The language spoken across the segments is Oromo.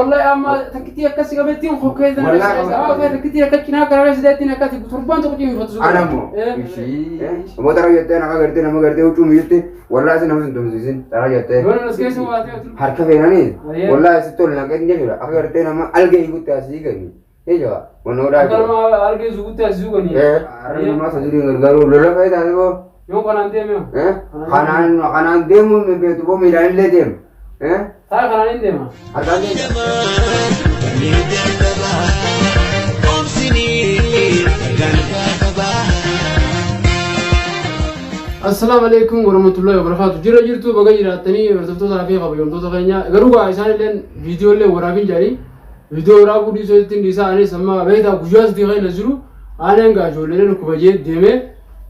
Wallahi amma takkitii akkas qabeettiin kokkee sana Wallahi. Takkitii akka cinaa karaa sidaattiin akka torbaan tokko cimifatu. Ana immoo. Ishii. Namoota irra jettee nama gartee nama gartee huccuu miyyutti wallaahi si nama sin tumsiisin xara jettee. Yoon as keessa waatee otu. Harka feenanii Ayyee. wallaahi si tol naqeen jechuudha akka gartee nama algee hiikutti asii gani. Jechuudha wannoodhaa Akka jechuudha. nama argee zugutti as zuganii. Har'a namaa sadii gargaaru lola fa'i taate boo. Yoo kanaan deeme. Kanaan kanaan deemuun hin beektu boo miilaan illee deema. Ta'a kanaan hin deema. Harkaan deema. Assalaamu alaikum warahmatullahi wabarakatuh. Jira jirtu baga jiraattanii hordoftoota fi kabajamtoota keenya. Garuu gaa isaan illeen viidiyoo illee waraabin jedhanii viidiyoo waraabuu dhiisuu ittiin dhiisaa anis amma beektaa guyyaa sadii kan irra jiru aaneen gaa ijoolleen dhukkuba jee deemee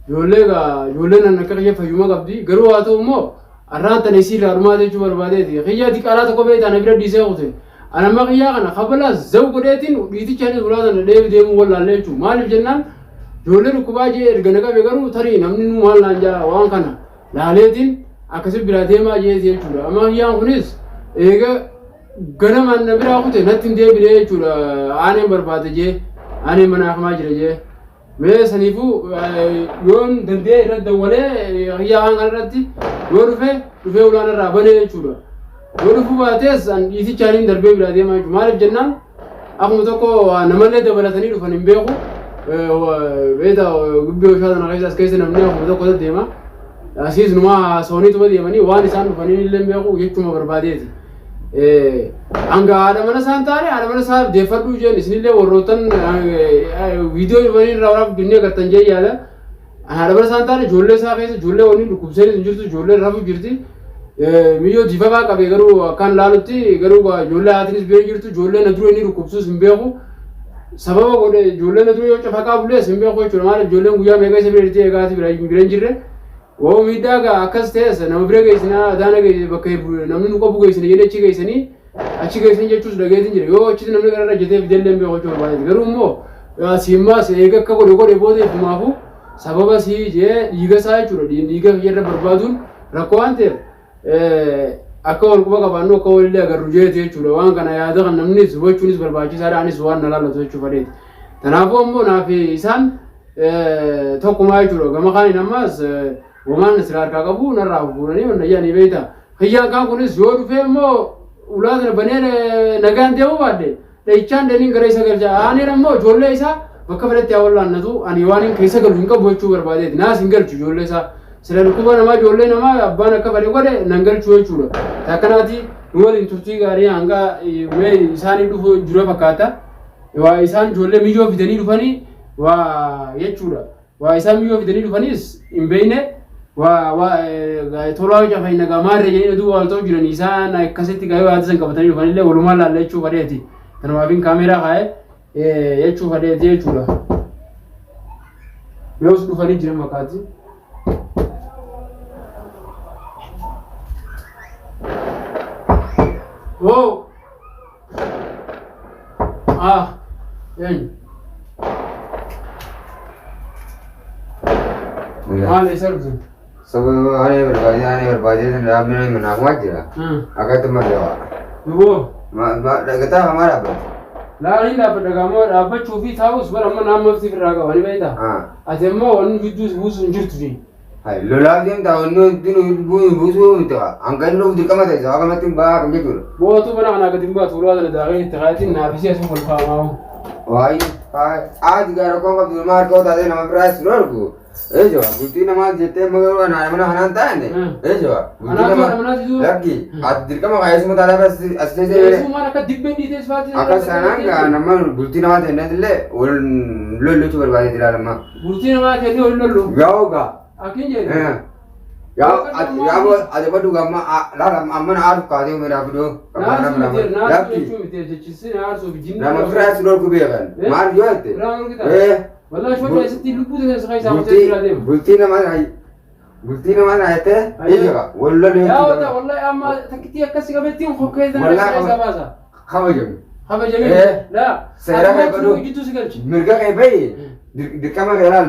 ijoollee gaa ijoolleen an akka kiyya fayyuma qabdi garuu haa ta'u immoo arraan tana isii irraa dhumaa jechuu barbaadeeti. Kiyya diqaalaa tokko beektaa na bira dhiisee kute. An amma kiyyaa kana kabalaa zaw godheetiin dhiitichaanis ulaa tana dheebi deemuu wallaallee jechuudha. Maaliif jennaan ijoollee dhukkubaa jee erga na qabe garuu tarii namni nu maal naan jaa waan kana laaleetiin akkasi biraa deemaa jeeti jechuudha. Amma kiyyaan kunis eega ganamaan na biraa kute natti hin deebine jechuudha. Aaneen barbaade jee aaneen mana akamaa jira jee. Mee saniifuu yoon danda'e irratti dawwalee kiyyaa waan kana irratti yoo dhufe dhufee ulaan irraa banee jechuudha. Yoo dhufuu baates an dhiitichaaniin darbee biraa deemaa jechuudha. Maaliif jennaan akkuma tokko namallee dabalatanii dhufan hin beeku. Beeta gibbii oshaa sana keessa as keessa namni akkuma tokko deema. Asiis numa haasawaniituma deemanii waan isaan dhufanii illee hin beeku jechuma barbaadeeti. Hanga haadha mana isaan taane haadha mana isaa deeffadhuu jeen isinillee warroottan viidiyoo dhufanii irraa waraabuu jennee agartan jee yaada. Haadha mana isaan taane ijoollee isaa keessa ijoollee waliin dhukkubseenis hin jirtu ijoolleen rafu jirti. Miyyoo difafaa qabe garuu akkaan laalutti garuu ijoollee haatinis bira jirtu ijoollee na dura inni dhukkubsuus hin beeku. Sababa godhe ijoollee na dura yoo cafaqaa bulees hin beeku jechuudha. Maaliif ijoolleen guyyaa meeqa isa bira jirti eegaati bira hin jirre. Woo miidhaa gaa akkas ta'es nama bira geessinaa adaana bakka namni nu qabu geessina jedhee achi geessanii achi geessan jechuus dhageetiin jira. Yoo achitti namni gara hojjetee fidellee hin beeku jechuu barbaadeeti. Garuu immoo asiimmaas eega akka godhe godhe booda ifumaafuu sababa sii jee dhiiga isaa jechuudha. Dhiiga kiyyarra barbaaduun rakkoo waan ta'eef akka wal quba qabaannu akka walillee agarru jeeti jechuudha. Waan kana yaada kan namnis hubachuunis barbaachisaadha. Anis waan na laallatu jechuu fadheeti. Kanaafuu ammoo naaf isaan tokkumaa jechuudha. Gama kaaniin ammas womaan sira harkaa qabu narraa fuudhanii wanna jedhanii beekta. Kiyyaan kaan kunis yoo dhufee immoo ulaa sana banee nagaan deemuu baadhe dhahichaan daniin gara isa galcha. Aaneen ammoo ijoollee isaa bakka fedhetti haa wallaannatu ani waan hin keessa galu hin qabu jechuu barbaadeeti. Naas hin galchu ijoollee isaa. Sila dhukkuba namaa ijoollee namaa abbaan akka fedhe godhe nan galchu jechuudha. Akkanaati nu waliin turtii gaarii hanga mee isaanii dhufu jira fakkaata. Waa isaan ijoollee miyyoo fidanii dhufanii waa jechuudha. Waa isaan miyyoo fidanii dhufanis hin beekne waa waa tolaa cafay nagaa maarree jedhanii oduu wal ta'u jiran isaan akkasitti gaayoo yaada san qabatanii dhufanillee walumaa laalla jechuu fadheeti. Kanumaafin kaameeraa kaa'ee jechuu fadheeti jechuudha. Yoos dhufanii jiran fakkaatti. Woo! Ah, eenyu? Maal eessa dhuftan? Sababa ani barbaadee ani barbaadee dhaabni manaa kuma jira. Akkatti malee waa. Duboo. Dhagataa hamaa dhaabbata. Laaliin dhaabbadha gaamoo dhaabbachuu fi taa'us bara amma naannoo siif irraa qaba ni beektaa? Ati immoo wanni gidduu si buusu hin jirtu fi. Lolaaf deemtaa wanni wanti buusuu miti hanga inni dhufu dirqama ta'e sababa kanatti hin bahaa kan jechuudha. Bootuu mana kanaa gadi hin baatu ulaa tana daakee itti kaayatiin naafisee asuma ol kaa'amaa. Waayee haati gaara koon qabdu nama harka taatee nama biraas nu argu. Eejoa bultii namaa jettee amma garuu anaa mana kanaan taa'ane. Eejoa bultii Anaatu namaa haadha manaa siduu. lakki ati dirqama kaayesuma taatee as teessee Keessummaan akka dibbeen dhiitee isfaatii. akka sanaan gaa nama bultii namaa ta'e illee wal lolluutu barbaadee jira lama. Bultii namaa kennee wal lollu. Yaa'u gaa. Akkin jedhe. Yaa ati yaa ati baduu gamma laala amma na aartu kaatee meeraa fidoo. Naasuu miti naasuu Lakki jechuu miti jechisiin aarsuuf jinni. nama biraas dhorku beekan maal yoo jette. Biraa dhorkita. Eh Wallahi shoota asitti lubbuu teessa keessaa kutee bultii biraa deema. bultii namaa bultii namaa na jettee ija wal loluu Yaa wata wallahi amma takkitii akkasii qabeettiin kokkee tana Wallahi keessaa baasa. kabajamu. Kabajamee. Eh. Laa. Seera Ati kee godhu. jidduu si galchi. Mirga kee bahi. Dirqama kee laal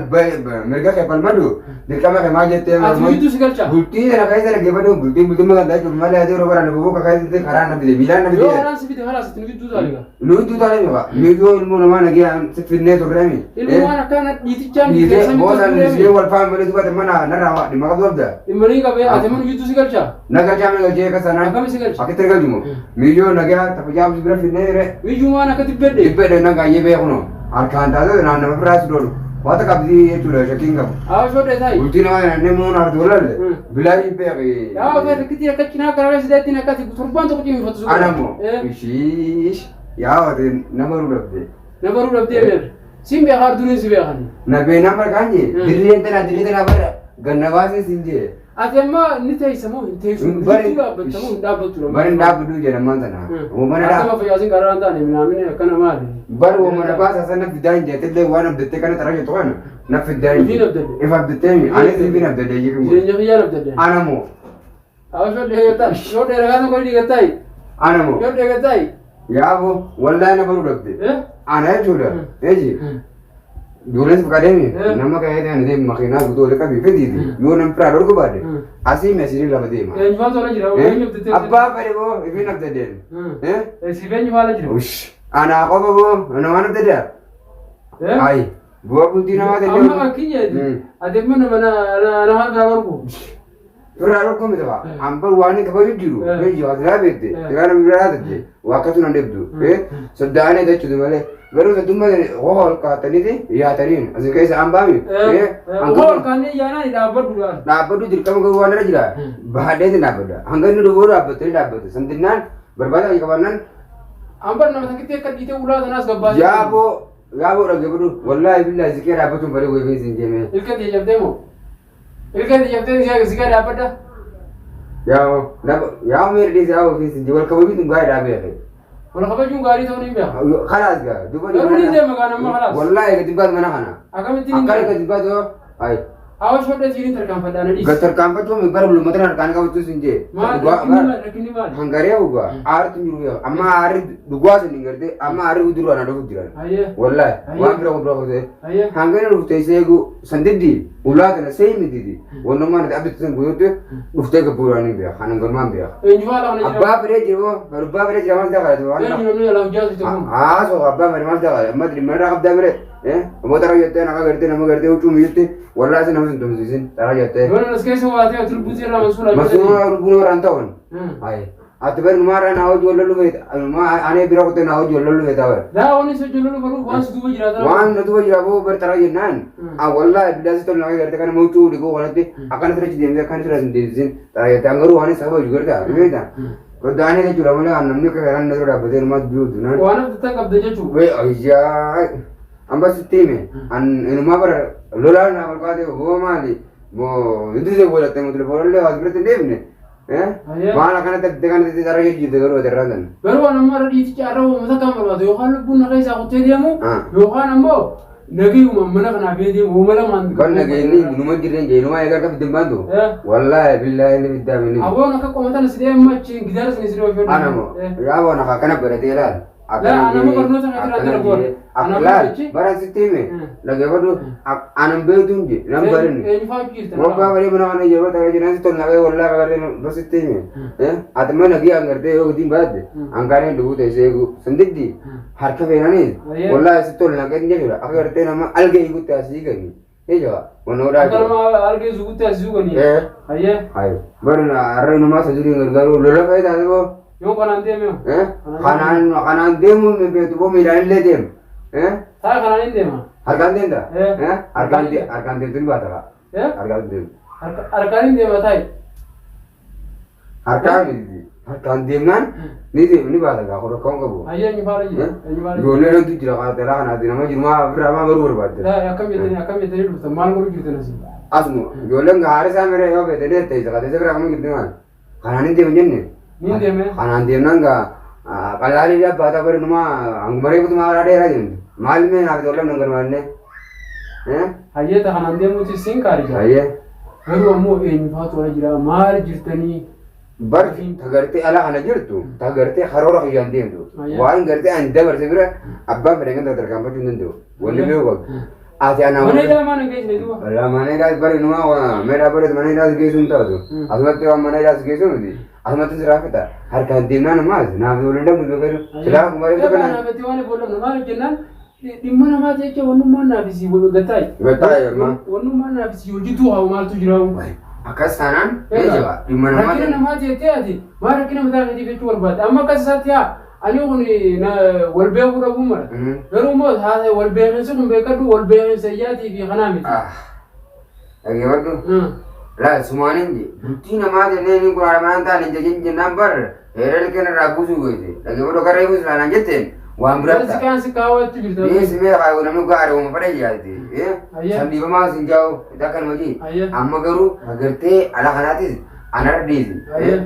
mirga kee falmadhu dirqama kee maal jettee Ati gidduu si galcha. Bultii kana keessa dhaggeeffadhu bultii bultii magantaa jechuun malee ati yeroo baraan boboo keessatti karaa na fide miilaan na Yoo fide. karaan si fide kalaas itti nu gidduu taale gaa. Nu iddoo taane qaba. Miidhoo ilmoo namaa nagee finnee turreemi. Ilmi waan akkana dhiitichaan Dhiitee keessan boosaan turreemi. ishee wal faana malee dubbate mana narraa dhimma qabdu qabda. Dhimma ni qabee ati mana gidduu si galcha. Na galchaa mana galchee akka sanaan. Akkami si galcha? Akkitti galchumo. Miidhoo nagaa taphajaaf bira finnee re. Miyyuu waan akka dibbedhe. Dhibbee na gaayyee beekuno. Harkaan taatee naan nama biraa si doolu. Waata qabdii jechuudha shakkiin qabu. Haa shoodhe taa'i. Bultii namaa nannee muun hartu walalle. Bilaa dhibbee Yaa ofii rakkitii akka cinaa karaa sidaatti akka ati torbaan tokko cimifatu su. Anammoo. Ishiish. Yaa wate nama rudhabde. Na baruu dhabdee beer. Siin beekaa duriin si beekani. Nabee nama kaanje dirreen tana dirree tana bara ganna baasee siin jee. Ati amma ni teessa moo hin teessu? Bari- Gidduu dhaabbatta moo hin dhaabbattu? Bari hin dhaabbadhu jedhamaan tana. Uumama Akkama dhaa. fayyaasiin karaa hin taane minaamini akkana maali? Bari uumama baasa sana fidaa hin jeetillee waan abdattee kana taraa jettu kana na fidaa hin Ifiin abdadde. If abdattee mi anis ifiin abdadde jechuun. Jireenya kiyyaan abdadde. Anamoo. Haa shoodhe eegataa. Shoodhe ragaa tokko ni dhiigattaayi. Anamoo. Shoodhe eegattaayi. Yaaboo wallaahi na baruu dhabde. Ana jechuudha. Eeji. Ijoolleen si qadeemi nama ka'ee ta'an deemu makiinaa guutuu wali qabii fidiiti yoo nama biraa dhorku baadde asii meeshirii lama deema. Eenyufaan tola jira. Eenyu abdattee? Abbaa fedhe boo ifiin abdadeen. Siif eenyu faala jira? Anaa qofa boo ana waan abdaddaa. Ayi bu'aa bultii namaa Amma ta'e. fakkiin jedhi. Ati amma nama nama biraa barbu. Biraa dhorku miti faa. Ambar waan hin kabaju jiru. Eeji waa silaa beekte. Silaa nama biraa taate. Waa akkasuma nan deebdu. Soddaanee jechuudha malee. Garuu soddummaa hoo ol kaataniiti yaataniin asin keessa hambaami. Ol kaannee yaanaan dhaabbadhu. Dhaabbadhu dirqama garuu waan irra jira. Bahadheetiin dhaabbadha. Hanga inni dhufuu dhaabbatanii dhaabbate. Santinnaan barbaada kan qabaannaan Ambar nama takkitti akka dhiitee ulaa tanaas gabbaasee. yaaboo yaaboo dhaggeeffadhu. Wallaahi billaahi ziqee dhaabbachuun bareedu wayii siin jeemee. Ilka ta'e jabdee moo? Ilka ta'e jabdee ziqee dhaabbadha. Yaaboo yaaboo meerri dhiise yaaboo fi siin jee wal kabajuun tun gaarii dhaabee. Wal kabajuun gaarii ta'uu ni beeka. Khalaas gaa duuba Garuu ni deema gaa nama khalaas. Wallaahi gadi baatu mana kana. Akkamittiin hin Akkana deema? gadi baatu ayi. Hawa shodhee siiniin tarkaanfadhaa na dhiisi. Gattarkaanfachuun bara lummatana harkaan qabachuu siin jee. Maal rakkinni maali? Hangaree dhugaa aartu jiru yaa amma aarri dhugaa sun hin gartee amma aarri uduruu ana dhufu jiran. Hayyee Wallaahi waan bira bira kutee. hayyee. Hangana dhuftee seegu sandiddi ulaa kana seemi didi wannummaa nati abditti san guututti dhuftee gabbuuraan hin beeka kanan galmaan beeka. Eenyu faala kana jira? Abbaa fedhee jiru abbaa fedhee jira maal ta'aa waan Eenyu namni alaa hojjaa situ kun? Haasoo abbaa fedhee maal ta'aa amma dhimma irraa qabdaa mire ammoo xara jettee naqa gartee nama gartee huccuu miyyutti wallaahi isin nama sin tumsiisin xara jettee. Yoo nan as keessa waatee ati lubbuutii irraa mansuura. Masuura lubbuun warraan ta'uun. Ayi. Ati bari numaarraa naa hojii wal lollu feeta anee bira kuttee naa hojii wal lollu feeta bari. Daa wanni sochii lollu faluuf waan si duuba jiraata. Waan na duuba jira boo bari xara jennaan. Wallaahi billaasi tolu naqa gartee kana huccuu dhiquu kanatti akkana sirriitti deemtee akkana sirriitti hin deemsisin xara jettee hangaruu waan isa kabaju gartaa beektaa. Goddaanee jechuudha malee waan namni akka kanaan na dura dhaabbatee numaa dubbii dunaan. Waan abdattan qabda jechuudha. Wee ayyaa amma sitti hime an inumaa bara lolaan naa barbaade boo maali boo hindusee godhatte mu telefoonallee as biratti hin deebine. Waan akkanatti abdii kanatti xara jijjiirte garuu ati irraa sana. Garuu waan amma irra dhiiticha irra uummata kan barbaadu yookaan lubbuun naqa isaa kuttee deemu yookaan ammoo nagayuma mana kanaa bee deemu uuma lamaan. Kan nageenyi numa jirreen jee inumaa eegaa akka fidin baantu. Wallaahi billaahi inni fiddaa minni. Aboon akka qomatan si deemu achiin gidaara sinii si deemu. Anamo yaaboo nafa akkana godhatee ilaal. Laa anama barnoota kana irraa dura goona. Anama Laal jechi. bara sitti hime dhaggeeffadhu anan beektuun je nan barinne. Eenyu fa'aa jirtan? Waggaa barii mana kana yeroo ta'e jiran si tolna kee wallaa qabatee basitti hime. Ati mana gii angartee yoo gatiin baadde angaareen dhuguu ta'e seegu sandiddi harka feenanis wallaa si tolna kee jechuudha akka gartee nama algee eegutti asii gani. Jechuudha wannoodhaa Akka nama argee zugutti as zuganii. Hayyee. Hayi barina har'a inumaa sajiriin gargaaru lola fa'i taate boo. Yoo kanaan deeme. Kanaan kanaan deemuun hin beektu boo miilaan illee deema. Ta'a kanaan hin deema. Harkaan deemta? Harkaan harkaan deemtu ni baata kaa. Harkaan deemtu. Harkaan hin deema taa'i. Harkaan harkaan deemnaan ni deemu ni baata kaa rakkoon qabu. Hayyee eenyu faala jira? Eenyu faala jira? Ijoollee hedduu jira qaatelaa kanaati nama jirumaa biraa maa baruu barbaadde. Ta'a akkam jettanii akkam jettanii dhuftan maal godhu jirtan asii? Asuma ijoolleen haara isaa miree yoo feete deette isa qateessa biraa kamuu jirti maal? Kanaan hin deemu jenne. Ni deeme. Kanaan deemnaan gaa qalaalii dhaabbataa bari numaa hanguma reefutu maa karaa dheeraa deemtu. Maal mee naaf ijoolleen nan garmaanne. Hayyee ta'a kanaan deemuuti siin kaarija. Hayyee. Garuu ammoo eenyu faatu ala jira maal jirtanii? Bar tagartee ala kana jirtu tagartee karoora kiyyaan deemtu. Waan gartee ani dabarse bira abbaan fedhan kan tarkaanfachuu hin danda'u. Wanni beeku qabdu. Ati ana Mana hidhaa maan hin geessine duuba. Walaa mana hidhaas bari numa meedhaa bari mana hidhaas geessuu hin taatu. Asumatti waan mana hidhaas geessuu miti. Asumatti siraa fixa. Harkaan deemnaan ammaas naaf waliin dhabnu beekadu. Silaa akkuma reeffa Egaa kana. naaf itti waan hin maaliif jennaan dhimma namaa jecha wannummaan naaf isii gattaayi. Gattaayi amma. Wannummaan naaf isii hojjetuu haa maaltu jira. Akkas taanaan ni jaba. Dhimma namaa Rakkina namaa jettee ati maal rakkina mataa keetii jechuu barbaadde amma akkas isaatti haa ani kun wal beekuu dhabuu mala. Garuu immoo wal beekinsi kun beekadhu wal beekinsa iyyaatii fi kanaa miti. Dhaggeeffadhu. Laa sumaanin je bultii namaa jennee inni kun haadha manaa taane jajin jennaan bar heeraan kenna irraa buusuu goete. Dhaggeeffadhu akka reefu silaa naan jetteen waan biraa Wanti ta'a. kaan si kaawwattu jirta. Dhiyeessi mee haa namni gaarii uuma fedha yaadde. Ayya. Sandiifamaa sin jaa'u akka nama jee. Ayya. Amma garuu agartee ala kanaatis anarra dhiisi. Ayya.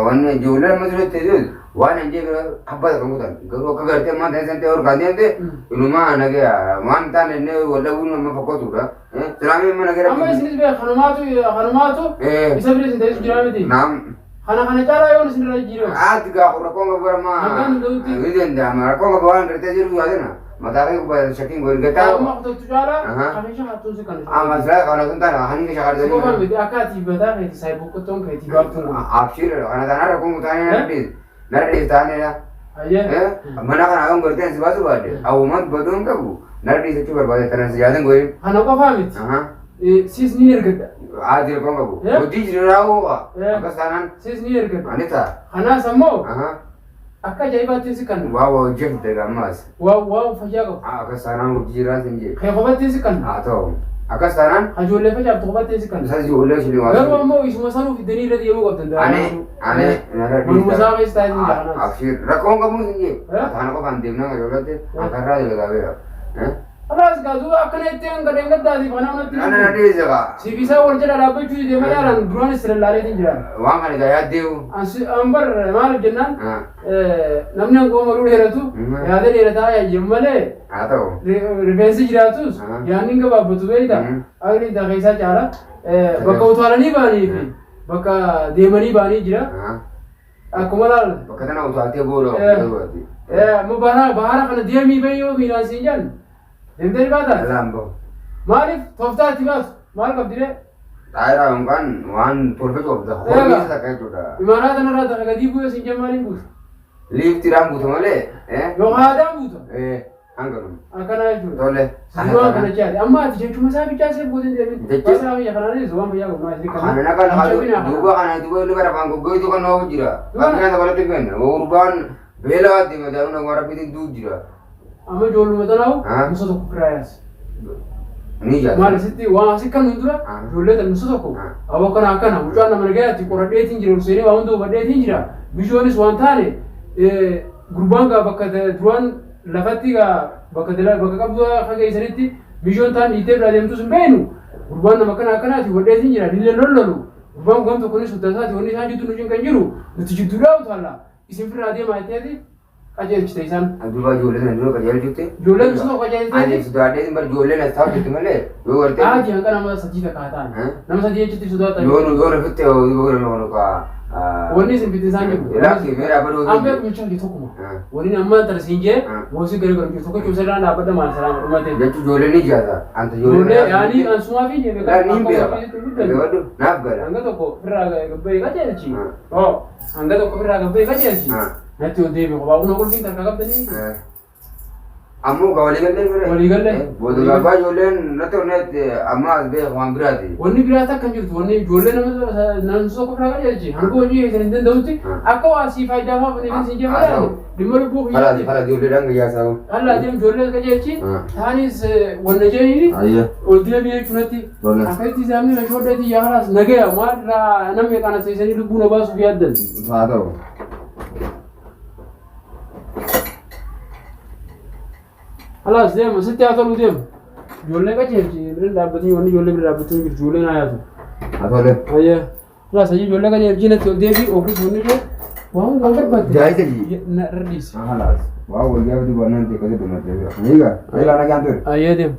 Wanni ijoollee amma duratti teessus waan hin jee bira abbaa kan kutan. Garuu akka gartee ammaa ta'e san ta'e ol kan deemte inumaa nagaya waan taane inni wal dhabuun amma fakkaatudha. Silaamii amma nagaya Amma isinis beek kanumaatu kanumaatu isa bira isin ta'etu jira miti. Naam. Kana kana caalaa yoon isin irra jijjiirama. Ati gaafa rakkoon qabu barama. Hangaan danda'utti. Ni danda'ama rakkoon qabu waan gartee jiru yaadana. Mataa kee gubbaa shakkiin godhi gataa. Amma kutatu caalaa Aha. kanisha hattuun si kana. Amma silaa kana sun taana hangi shakartanii. Qofa miti akka ati bataa keeti saayii boqqottoon keeti baaftuun kun. Abshir kana taana rakkoon taanee narra dhiis. Narra dhiis taaneedha. Ayyee. Mana kana kan gartee si baasu baadde awwumaan baduu hin qabu narra dhiis jechuu barbaade tana si yaadan godhin. Kana qofaa miti. Siis ni ergadha. Ati rakkoon qabu. Hojii jiraa hoo akkas taanaan Siis ni ergadha. ani ta'a. Kanaas ammoo akka ajaa'ibaatti si kanna. Waa waa hojii ammaas. Waa waa fayyaa qabu. Akkas taanaan hojii jiraa sin jee. Kee kophaatti si kanna. Haa ta'u. Akkas taanaan Ijoollee facaaftu kophaatti si kanna. isas ijoollee isin waa. Garuu ammoo isuma sanuu fidanii irra deemuu qabdan. Ani ani narra Manuma isaa keessa taa'ee jira kanaas. Abshir rakkoon qabu sin jee. Kana qofaan deemnaa ijoolletti akarraa dalagaa beera. Kanaas gaa duuba akkana itti hanga dheengaddaatiif kana manatti. Nana na dhiise kaa. Siif isaa wal jala dhaabbachuu deema yaalan duraan isin lallaaleetiin jira. Waan kana egaa yaaddeewu. An bar maaliif jennaan namni hanga umaruu dheeratu yaada dheerataa yaayyan malee Haa ta'u. Rifeensi jiraatus yaadni hin gabaabbatu beekta. Agri isaa keessaa caala. Bakka utaalanii ba'anii fi bakka deemanii ba'anii jira. Akkuma laal. Bakka tana utaaltee booda. Amma bahara kana deemii bahii yoo miilaan siin jedhan deemtee ni baataa? Alaan bahu. Maaliif tooftaa itti baasu maal qabdi ree? Xaayiraa yookaan waan tolfachuu qabda. Horii isa takka jechuudha. Imaanaa kanarraa takka gadii bu'ee siin jedhan maaliin buusa? Liiftiidhaan buuta malee. Yookaan aadaan buuta. Hanga dhumu. Akkana jechuudha. Tole. Suuraa kana jaali. Amma ati jechuma isaa bichaa seef gooteen deemin. Jecha- Basaa biyya kanaanis waan fayyaa qabnu asii Kana na kana duuba kana duuba inni bara afaan goggoitu kan noofu jira. Kan kana dabalatti kenna. Gurbaan beelaa deema daanuu nama rabbiitiin duu jira. Amma ijoolluma tanaawu Ah. musa tokko kiraayaas. Ni jaata. Maal asitti waan asii kan nu dura Ah. ijoollee tan musa tokko Ah. aboo akkana akkana mucaan nama nagayaatti qoradheetiin jira ol seenee waa hunda hubadheetiin jira bishoonis waan taane gurbaan gaa bakka duraan lafatti gaa bakka bakka qabdu akka geessanitti bishoon taan dhiitee biraa deemtus hin beeknu gurbaan nama akkana akkanaati hubadheetiin jira lillee lollolu gurbaan gam tokkonis huddasaati wanni isaan jidduu nu kan jiru nuti jidduudhaa utaalla isin firraa deemaa jetteeti qajeelchite isaan. Duuba ijoollee sana dura qajeelchutti. Ijoolleen sun tokko qajeelchiteeti. Ani sodaadhee bar ijoolleen as taa'u jirti malee yoo gartee. Aaji hanqa nama sadii takka haa ta'an. Nama sadii jechutti sodaatan. Yoo nu yoo nu fitte yoo nu nu ka. Wanni isin fitte isaan jiru. Lakki meera baduu. Amma mucaa kee tokkuma. Wanni amma tana siin jee moosii gari gari tokko cuusa irraan dhaabbadha maal salaama dhumate. Jechuun ijoolleen ni jaata. Anta ijoolleen. Ijoollee yaanii ansumaa fi jee beekaa. Ni beeka. Naaf gala. Hanga tokko firraa gabbee qajeelchi. Hanga tokko firraa gabbee qajeelchi. Natti ol deebi kophaa kun qulfiin takka qabdanii. Ammoo ka walii gallee fire. Walii gallee. Booda gaafa ijoolleen natti onneetti amma as beeku waan biraati. Wanni biraa takka hin jirtu wanni ijoollee nama tokko biraa qajeelchi hanga hojii keessan hin danda'utti akka waa sii faayidaa fa'aa fa'aa siin jee dhimma lubbuu Fala fala ijoollee dhaan gayyaa isaa. Alla deem ijoollee qajeelchi taanis wanna jeeni ol deebi jechuunatti akka itti isaanii na shoodheeti yaa kalaas nagaya maal irraa namni kana seesanii lubbuu na baasuuf yaaddan. Haa ta'u. Kalaas deema sitti haa tolu deema. Ijoollee qajeelchi bira dhaabbatanii wanni ijoollee bira dhaabbatanii jirtu ijoolleen haa yaatu. Haa tole. Ayyee. Kalaas ayyee ijoollee qajeelchi natti ol deebi ofiis wanni ishee waan waan barbaadde. Jaayita ji. Na irra dhiisi. Kalaas. Waa wal gaafa dubbannaan ta'e akkasii dubbannaan ta'e. Egaa. Egaa nagaan ture. Ayyee deema.